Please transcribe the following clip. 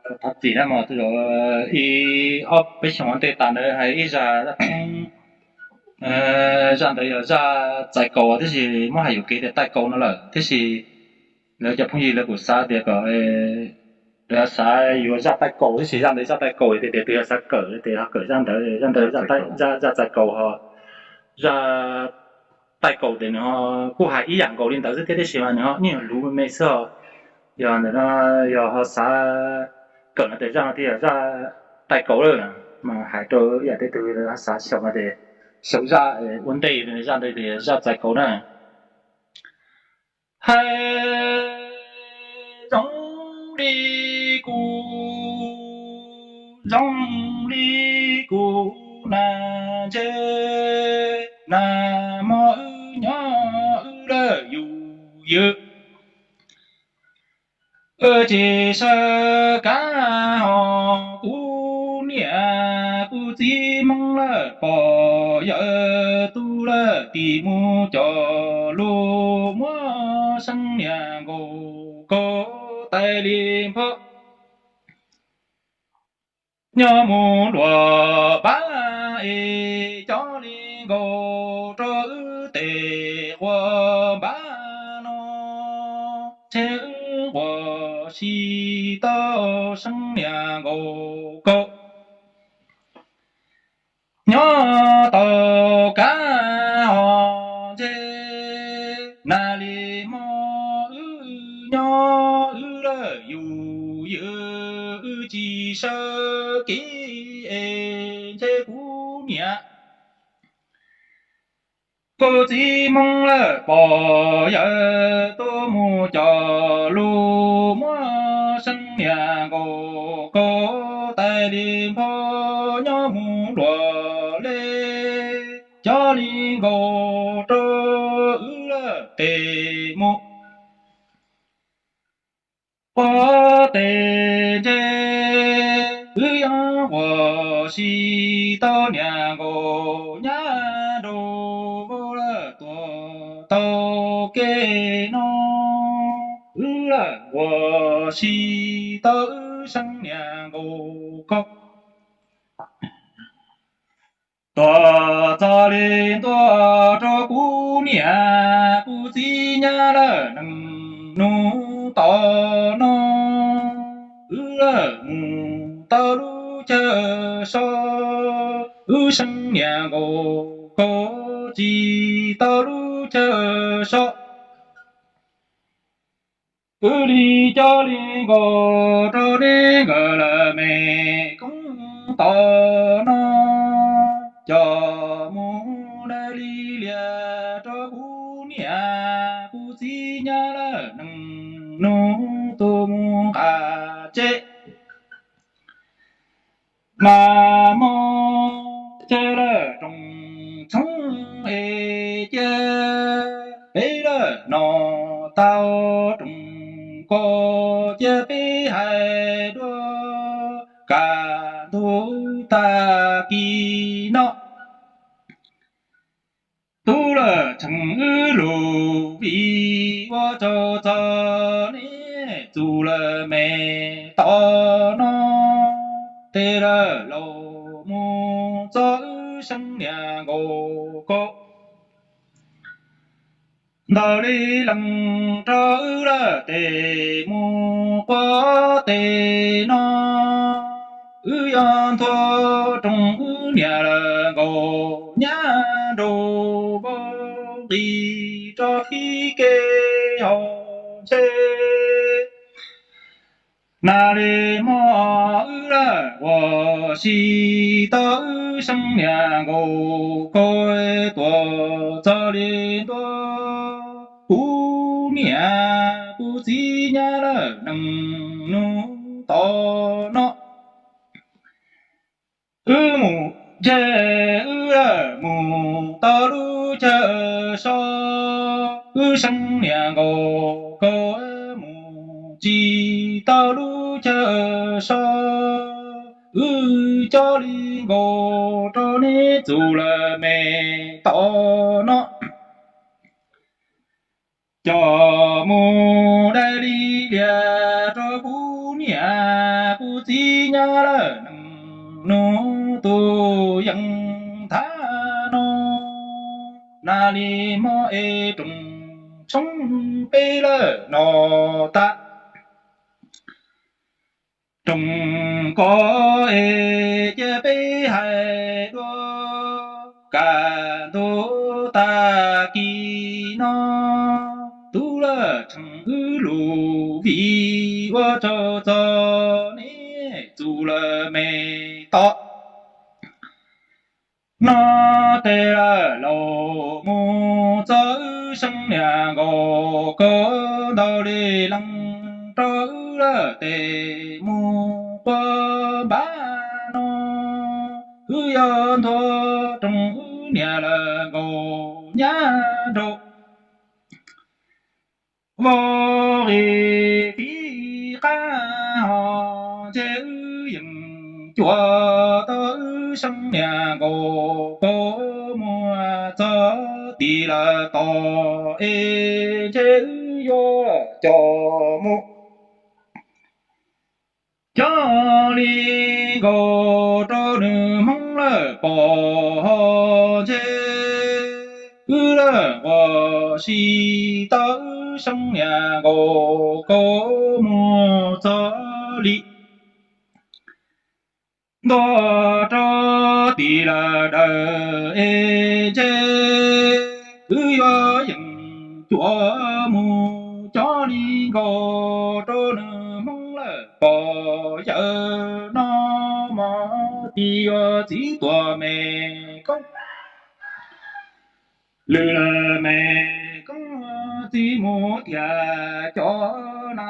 Thov txim na mog, ib ob peb xyoos ua ntej tas ntawd hais ib zaj zaj ntawd yog zaj txais kaus, tab sis muab hais yuam kev tias taij kaus no lawm, tab sis lawv cov phooj ywg lawv kuj xav tias kom lawv xav yuav zaj taij kaus, tab sis zaj ntawd zaj taij kaus tias tus yog xav kawm tias ho kawm zaj ntawd, zaj ntawd zaj txais kaus ho zaj taij kaus ces nws kuj hais ib yam nkaus li ntawd xwb thiab, tab sis mas nws ho ib nyuag luv me me xwb os. Yog ntawm no yog ho xav kawm no tias zaj no thiaj yog zaj taij kaus lawm, mas hais rau ib yam tej tug xav xyaum no ces xyaum zaj ua ntej zaj ntawd tias zaj txais kaus na. Hais zoo li kuv, zoo li kuv na, ntshe nag hmo wb nyob wb lawm yus ywm, wb tsis sawv kab ho kuv niam kuv txiv Hmoob lawm pog yawm tus lawm tim mus coj lus muab seeb niam nkaus kaus tais li nphob nyob mus luam npab es cov li nkaus rau wb tes quas npab no, ntshe wb quas tsis tau seeb niam nkaus kaus nyob tau kab ho ntshe nag li hmo wb nyob wb lawm yus ywm, wb tsis sawv kev es ntshe kuv niam kuv txiv Hmoob lawm pog yawm tuaj mus coj lus muab seeb niam nkaus kaus tais li nphob nyob mus luam le, cov li nkaus rau wb lawm tes mus quas tes ntshe wb yeej quas tsis tau niam nkaus nyab nraug vauv lawm tuaj tau kev no, wb lawm quas tsis tau wb seeb niam nkaus kaus. Tuaj txog li ntua rau kuv niam kuv txiv nyab lawm nees nus tom no, wb lawm mus tau lub chaw so, wb seeb niam nkaus kaus tsis tau lub chaw so. Wb li cov li nkaus rau neb nkawd lawm me koob tom no, coj mus dai li lias rau kuv niam kuv txiv nyab lawm nees nus tuaj mus nqa tseb. Nag hmo cia lawm rooj tshoob es cia peb lawm no tau rooj ko, cia peb hais dua kaj ntug tag kis no. Tub lawm tseem wb lus vim ua tsaug txog nej txuj lawm me tom no, tes lawm laus mus txog wb seeb niam nkaus kaus. Ntau li leej rau wb lawm tes mus quas tes no, wb yuav nthua rooj wb niam lawm nkaus nyab nraug vauv nqis rau thib kev hauv ntshe. Nag li hmo wb lawm quas tsis tau wb seeb niam nkaus kaus, tuaj txog li ntua kuv niam kuv txiv nyab lawm nees nus tom no. Wb mus ntshe wb lawm mus tau lub chaw so, wb seeb niam nkaus kaus mus tsis tau lub chaw so. Wb cov li nkaus rau neb txuj lawm me tom no, coj mus dai li lias rau kuv niam kuv txiv nyab lawm nees nus tus yees thab no, nas li mob es rooj tshoob peb lawm no tag. Rooj ko es cia peb hais dua, kaj ntug tag kis no, tub lawm tseem wb lus vim ua tsaug txog nej txus lawm me tod. No tes lawm laus mus txog wb seeb niam nkaus kaus ntau li leej rau wb lawm tes mus quaj npab no, wb yuav ntuag rooj wb niam lawm nkaus nyab nraug. Vau qis qib qab ho ntshe wb yeem cuam tau wb seeb niam nkaus kaus muag txog tim lawm tod es ntshe wb yuav coj mus coj li nkaus rau nws hmoob lawm pom ho ntshe wb lawm nquag si tau wb seeb niam nkaus kaus muag txog li ntuag rau tim lawm daws es ntshe wb yuav yeem cuam mus coj li nkaus rau nws hmoob lawm pom yawm no mog, tis yuav txiv tuam me koob, lwm lawm me koob txiv mus tias cov na